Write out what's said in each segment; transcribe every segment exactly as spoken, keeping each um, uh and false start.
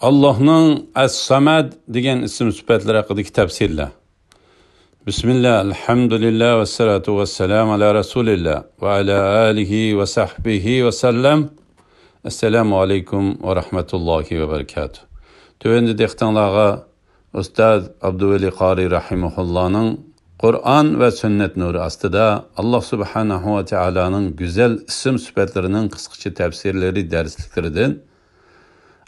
ئاللاھنىڭ ئەس-سەمەد دېگەن ئىسىم سۈپەتلىرى ھەققىدىكى تەپسىرلەر. بىسمىللا، ئەلھەمدۇلىللا، ۋەسسالاتۇ ۋەسسالامۇ ئالا رەسۇلىللا ۋە ئالا ئالىھى ۋە سەھبىھى ۋەسەللەم. ئەسسالامۇ ئەلەيكۇم ۋە رەھمەتۇللاھى ۋە بەرىكاتۇھ. تۆۋەندە دىققىتىڭلارغا ئۇستاز ئابدۇۋەلى قارى رەھىمەھۇللانىڭ قۇرئان ۋە سۈننەت نۇرى ئاستىدا ئاللاھ سۇبھانەھۇ ۋە تائالانىڭ گۈزەل ئىسىم سۈپەتلىرىنىڭ قىسقىچە تەپسىرلىرى دەرسلىكلىرىدىن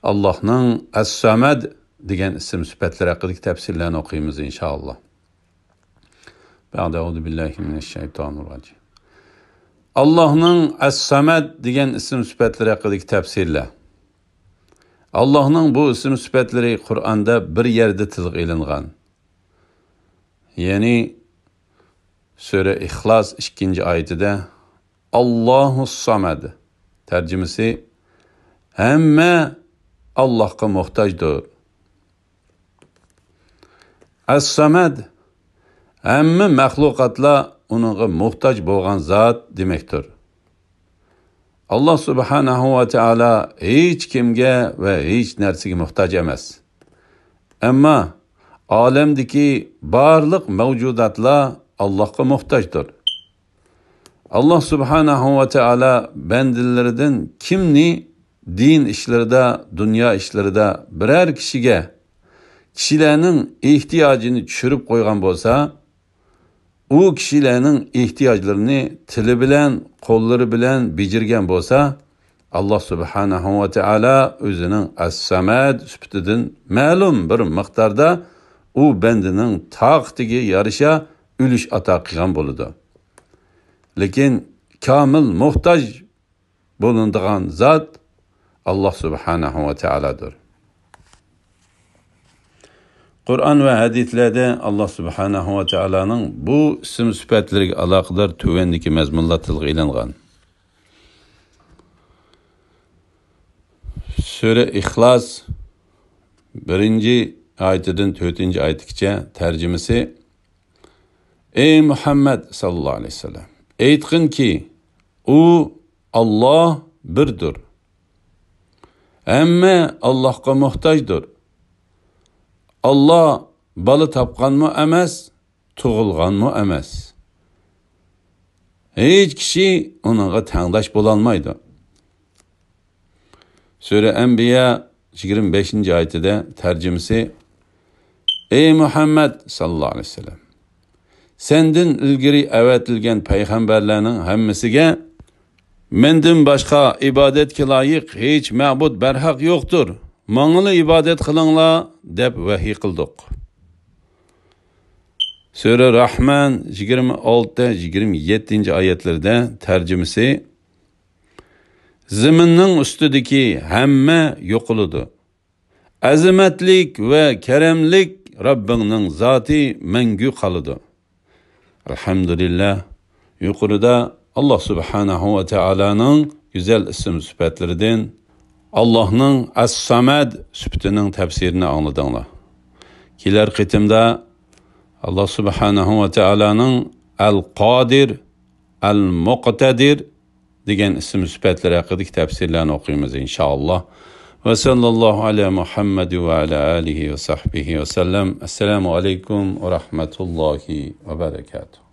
ئاللاھنىڭ ئەس-سەمەد دېگەن ئىسىم سۈپەتلىرى ھەققىدىكى تەپسىرلەرنى ئوقۇيمىز، ئىنشائاللاھ. بەئدە، ئەئۇزۇ بىللاھى مىنەششەيتانىر راجىم. ئاللاھنىڭ ئەس-سەمەد دېگەن ئىسىم سۈپەتلىرى ھەققىدىكى تەپسىرلەر. ئاللاھنىڭ بۇ ئىسىم سۈپەتلىرى قۇرئاندا بىر يەردە تىلغا ئېلىنغان. يەنى سۈرە ئىخلاس ئىككىنچى ئايىتىدە، ئاللاھۇس سامەد. تەرجىمىسى، ھەممە ئاللاھقا موھتاجدۇر. ئەس-سەمەد، ھەممە مەخلۇقاتلار ئۇنىڭغا موھتاج بولغان زات دېمەكتۇر. ئاللاھ سۇبھانەھۇ ۋە تائالا ھېچ كىمگە ۋە ھېچ نەرسىگە موھتاج ئەمەس. ئەمما ئالەمدىكى بارلىق مەۋجۇداتلار ئاللاھقا موھتاجدۇر. ئاللاھ سۇبھانەھۇ ۋە تائالا بەندىلىرىدىن كىمنى دىن ئىشلىرىدا، دۇنيا ئىشلىرىدا بىرەر كىشىگە، كىشىلەرنىڭ ئېھتىياجىنى چۈشۈرۈپ قويغان بولسا، ئۇ كىشىلەرنىڭ ئېھتىياجلىرىنى تىلى بىلەن، قوللىرى بىلەن بېجىرگەن بولسا، ئاللاھ سۇبھانەھۇ ۋە تائالا ئۆزىنىڭ ئەس-سەمەد سۈپىتىدىن مەلۇم بىر مىقداردا ئۇ بەندىنىڭ تاقىتىگە يارىشا ئۈلۈش ئاتا قىلغان بولىدۇ. لېكىن كامىل موھتاج بولۇنىدىغان زات ئاللاھ سۇبھانەھۇ ۋە تائالادۇر. قۇرئان ۋە ھەدىسلەردە ئاللاھ سۇبھانەھۇ ۋە تائالانىڭ بۇ ئىسىم سۈپەتلىرىگە ئالاقىدار تۆۋەندىكى مەزمۇنلار تىلغا ئېلىنغان. سۈرە ئىخلاس بىرىنچى ئايىتىدىن تۆتىنچى ئايىتىگىچە. تەرجىمىسى، ئەي مۇھەممەد ساللاللاھۇ ئەلەيھى ۋەسەللەم، ئېيتقىنكى، ئۇ، ئاللاھ، بىردۇر. ھەممە ئاللاھقا موھتاجدۇر. ئاللاھ بالا تاپقانمۇ ئەمەس، تۇغۇلغانمۇ ئەمەس. ھېچ كىشى ئۇنىڭغا تەڭداش بولالمايدۇ. سۈرە ئەنبىيا يىگىرمە بەشىنچى ئايىتىدە. تەرجىمىسى، ئەي مۇھەممەد ساللاللاھۇ ئەلەيھى ۋەسەللەم، سەندىن ئىلگىرى ئەۋەتىلگەن پەيغەمبەرلەرنىڭ ھەممىسىگە، مەندىن باشقا ئىبادەتكە لايىق ھېچ مەبۇد بەرھەق يوقتۇر، ماڭىلا ئىبادەت قىلىڭلار، دەپ ۋەھىي قىلدۇق. سۈرە رەھمان يىگىرمە ئالتە، يىگىرمە يەتتىنچى ئايەتلىرىدە. تەرجىمىسى، زېمىننىڭ ئۈستىدىكى ھەممە يوقىلىدۇ. ئەزىمەتلىك ۋە كەرەملىك رەببىڭنىڭ زاتى مەڭگۈ قالىدۇ. ئەلھەمدۇلىللا، يۇقىرىدا ئاللاھ سۇبھانەھۇ ۋە تائالانىڭ گۈزەل ئىسىم سۈپەتلىرىدىن ئاللاھنىڭ ئەس-سەمەد سۈپىتىنىڭ تەپسىرىنى ئاڭلىدىڭلار. كېلەر قېتىمدا ئاللاھ سۇبھانەھۇ ۋە تائالانىڭ ئەل-قادىر، ئەل-مۇقتەدىر دېگەن ئىسىم سۈپەتلىرى ھەققىدىكى تەپسىرلەرنى ئوقۇيمىز، ئىنشائاللاھ. ۋە سەللەللاھۇ ئەلا مۇھەممەد ۋە ئەلا ئالىھى ۋە سەھبىھى ۋە سەللەم. ئەسسالامۇ ئەلەيكۇم ۋە رەھمەتۇللاھى ۋە بەرەكاتۇھ.